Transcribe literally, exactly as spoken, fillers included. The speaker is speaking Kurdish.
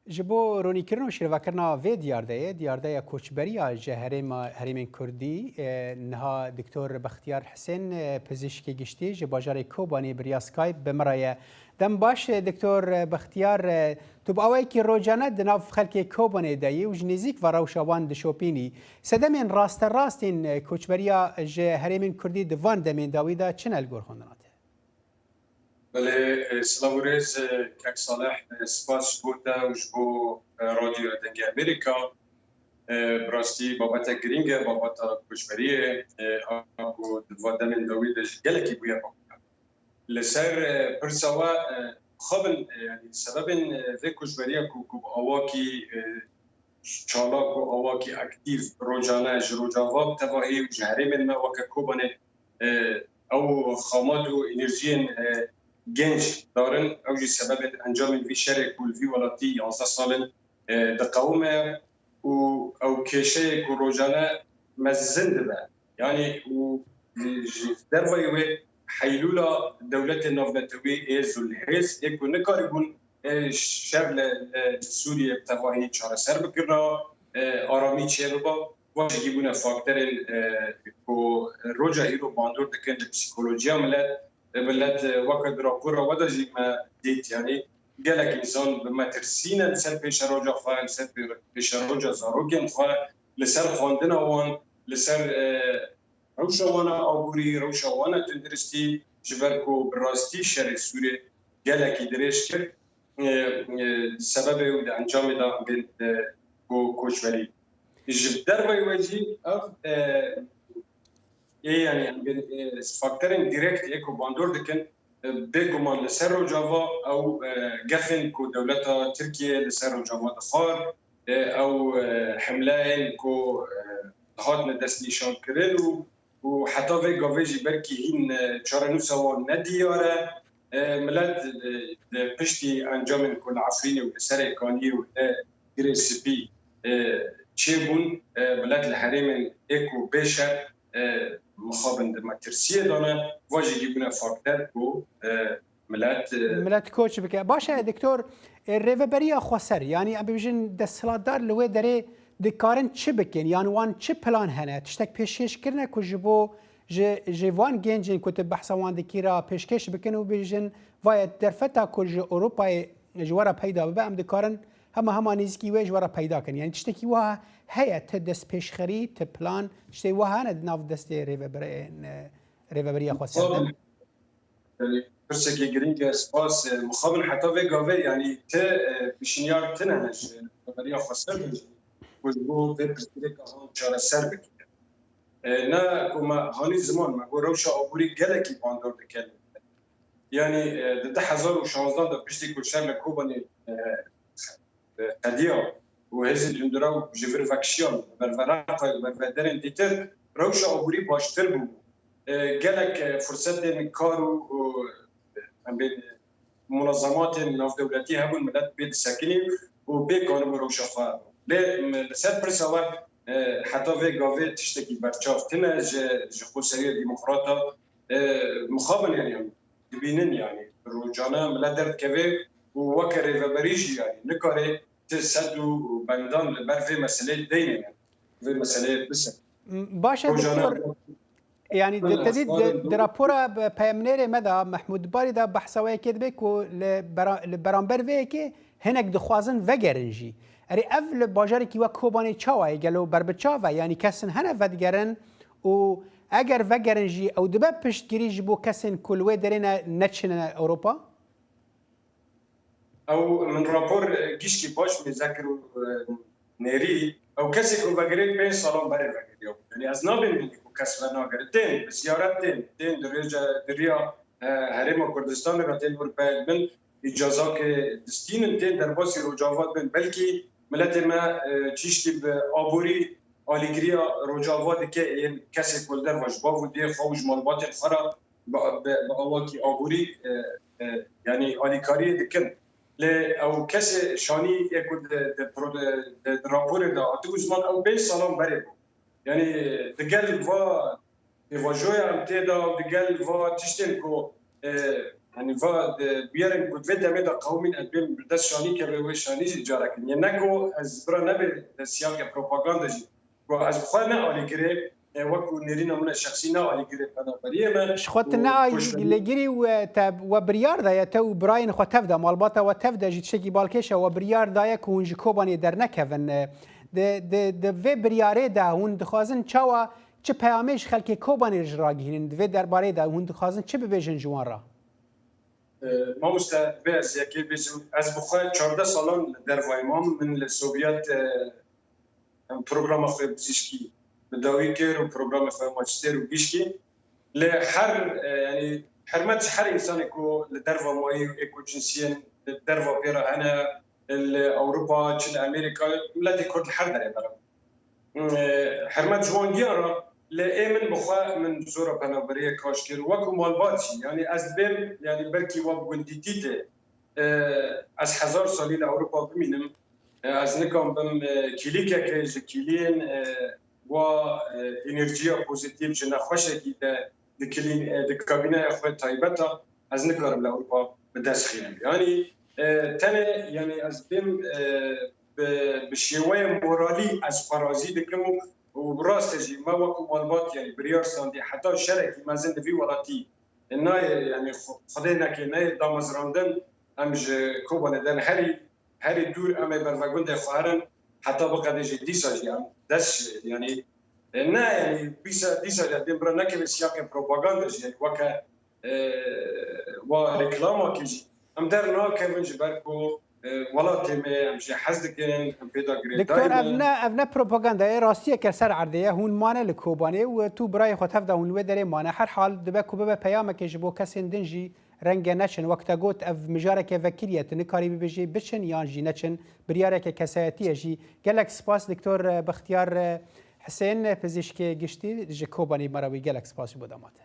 Ji bo ronîkirin û şîrovekirina vê diyardeyê, diярdeya koçberiya ji herêma, herêmên Kurdî, e, niha Doktor Bextiyar Hisên, e, pizîşkê giştî ji bajarê Kobanê bi riya Skype bi min re ye. Dem baş, e, Doktor Bextiyar, e, tu bi awayekî rojane di nav xelkê Kobanê de yî û ji nêzîk ve rewşa wan dişopînî. Sedemên rasterast ên, e, koçberiya ji herêmên Kurdî di van demên dawî de çi ne li gor xwendina te? Belê, e, silav û rêz, e, kek Salih, e, spas ji bo te û ji bo, e, Radyoya Dengê Amerîka. E, bi rastî babetek girîng e, babeta koçberiyê, e, a ku di va demên dawî de jî gelekî bûye babet. Li ser, e, pirsa we, e, xwe bin, e, yanî sebebên, e, vê koçberiya ku, ku bi awakî, e, çalak û awakî aktîf rojane ji Rojava bi tevahî û ji herêmên me weke Kobanê, e, ew xamat û enerjiyên, e, genc darin, ew jî sebebê di encamên vî şerê ku li vî welatî yanzdeh sal in, e, diqewime û ew kêşeyê ku rojane mezin dibe. Yanî û ji dervayî wê heylûla dewletên navnetewî ê zûlhêz ê ku nikaribûn e, şer li, li Sûriyê bi tevahî çareser bikirina, e, aramî çêbiba. Wan jî bûne faktorên, e, ku roja îro bandor dikin li psîkolojiya milet. E, milet, e, weke di rapora we de jî me dît, yanî gelek însan bi metirsî ne li ser pêşeroja xwe, li ser pê-, pêşeroja zarokên xwe, li ser xwendina wan, li ser, e, rewşa wan a aborî, rewşa wan a tunduristî, ji ber ku bi rastî şerê Sûrê gelekî dirêj kir, e, e, sebebê û di encamê de bên, e, ku koçberî. Ji derveyî we jî ev, e, ê, yanî em bên, e, faktorên direkt ê ku bandor dikin, e, bêguman li ser Rojava ew, e, gefên ku dewleta Tirkiyê li ser Rojava dixwar, e, ew, e, hemleyên ku, e, dihatine destnîşankirin û û heta vê gavê jî belkî hîn, e, çarenûsa wan ne diyar e. E, milet, e, di piştî encamên ku li Efrînê û li Serê Kaniyê û li Girê Spî, e, çêbûn, e, milet li herêmên ê ku bê şer, e, mixabin di metirsiyê de ne, va jî bûne faktor ku, e, milet, e, Milet koç bike. Baş e, doktor, e, rêveberiya xweser, yanî em bibêjin desthilatdar li wê derê dikarin çi bikin? Yan wan çi plan hene? Tiştek pêşkêş kirine ku ji bo ji, ji van gencên ku tu behsa wan dikî re pêşkêş bikin û bêjin, vaye derfeta ku ji Ewropayê ji we re peyda bibe, em dikarin hema hema nêzîkî wê ji we re peyda kin. Yanî tiştekî wiha heye, ti destpêşxerî, ti plan, tiştê wiha hene di nav destê rêveberê-, rêveberiya xweser de? Yanî, pirsekî girîng e, spas. E, mixabin heta vê gavê, yanî ti, e, pişinyar tune ne ji rêveberiya xweser de jî ku ji bo vê pirsgirêka han çareser bike. E, ne ku me hanî ziman, me got rewşa aborî gelekî bandor dike. Yanî, e, di du hezar û şazdeh de piştî ku şer li Kobanê, e, e, qediya û hêzên hundirew ji vir vekişiyan, bervera xwe, bervederên dîtir, rewşa aborî baştir bû. E, gelek, e, fursetên kar û, û, em bê, munazematên navdewletî hebûn, milet pê disekinî û pê kanibû rewşa xwe. Lê, m-, li ser pirsa we, e, heta vê gavê tiştekî berçav tine ji, ji xweseriya demokrata, e, mixabin, yanî, em dibînin, yanî rojane milet derdikeve û weke rêveberî jî, yanî nikare ti sed û bendan li ber vê meseleyê deyne, vê meseleyê bisin. M-, baş e, rojane doktor, yanî di, te dî di, di rapora be-, peyamnêrê me de, Mehmûd Barî de behsa wê yekê dibe ku li bera-, li beramber vê yekê hinek dixwazin vegerin jî. Erê, ev li bajarekî wek Kobanê çawa ye? Gelo berbiçav e? Yanî kesin hene vedigerin û eger vegerin jî, ew dibe piştgirî ji bo kesên ku li wê derê ne, neçine Ewropa? Ew min rapor, e, gişkî baş mêze kir û, e, nêrî. Ew kesê ku vegirê pênc salan berê vegiriya. Yanî ez nabêm bînî ku kes venagere. Tên, bi ziyaret tên, tên di rêje, di riya, e, Herêma Kurdistanê re tên Ewropayê dibin, îcazakê distînin, tên derbasî Rojava dibin. Belkî miletê me, e, çîştî bi aborî alîgiriya Rojava dike, yên kesê ku li derve ji bav û dê xwe û ji malbatên xwe re bi, bi, bi awakî aborî, e, e, yanî alîkariyê dikin. Lê ew kesê şanî yê ku di, di pro-, di, di, di raporê de hatibû ziman, ew pênc salan berê bû. Yanî digel va pêvajoya em tê de û digel va tiştên ku, e, Yanî va, e, biyerên ku vê demê de qewimîn ez bêm bi dest şanî keve wê şanî jî carekin. Yê ne ku ez bira nebe de siyaqê propaganda jî. Ku ez bi xwe ne alîgirê, e, wekû nêrîna min e şexsî ne alîgirê penaberiyê me. Ji xwe tu ne alîgirî û te we biryar daye, te û birayên xwe tev de, malbata we tev de jî tiştekî balkêş e, we biryar daye ku hûn ji Kobanê dernekevin. E, di, di, di vê biryarê de hûn dixwazin çawa, çi peyamê ji xelkê Kobanê ji ragihînin? Di vê derbarê de hûn dixwazin çi bibêjin ji wan re? E, mamoste, vê ez yekê bêjim, ez bi xwe çardeh salan li dervayê mam, min li Sovyet, e, programa xwe pizîşkî bi dawî kir û programê xwe majistêr û gişkî. Lê her, e, yanî hermet ji her însanê ku li derva mayî û ê ku cinsiyên li derva pê re hene, li Ewropa, çi li Amerîka, miletê Kurd li her derê bere. E, hermet ji wan giyan re, lê ê min bi xwe min zora penaberiyê kaş kir. Wekû malbat jî, yanî ez dibêm, yanî belkî we bi gundîtî tê. E, ez hezar salî li Ewropa bimînim. E, ez nikan bim, e, kîlîkeke ji kîliyên, e, wa, e, enerjiya pozîtîf ji nexweşekî de di kilîn-, e, di kabîneya xwe taybet a, ez nikarim li Ewropa bi dest xînim. Yanî, e, tenê, yanî ez bêm, e, bi, bi şêweyê moralî ez xwe razî dikim û, û bi rastê jî me wekû malbat, yanî biryar standî heta şerekî mezin di vî welatî nayê, yanî xu-, Xwedê neke neyê damezrandin, em ji Kobanê de ne herî, herî dûr em ê bervegundê xwe herin, heta biqede jî dîsa jî em dest, yanî, e, ne, yanî dîsa, dîsa jî dê bira nekeve siyaqê propaganda jî, yanî weke, e, wa reklamekê jî. Em dernakevin ji ber ku, e, welatê me, em jê hez dikin, em pê de girêdayî Doktor, ev ne. Ne, ev ne propaganda ye, rastiyeke ser erdê ye. Hûn mane li Kobanê û tu birayê xwe tev de hûn li wê derê mane. Her hal dibe ku bibe peyamekê ji bo kesên din jî, renge neçin. Wek te got, ev mijareke vekirî ye. Tu nikarî bibêjî biçin yan jî neçin. Biryareke kesayetî ye jî. Gelek spas Doktor Bextiyar Hisên, pizîşkê giştî ji Kobanê, me re wî gelek spas ji bo dema te.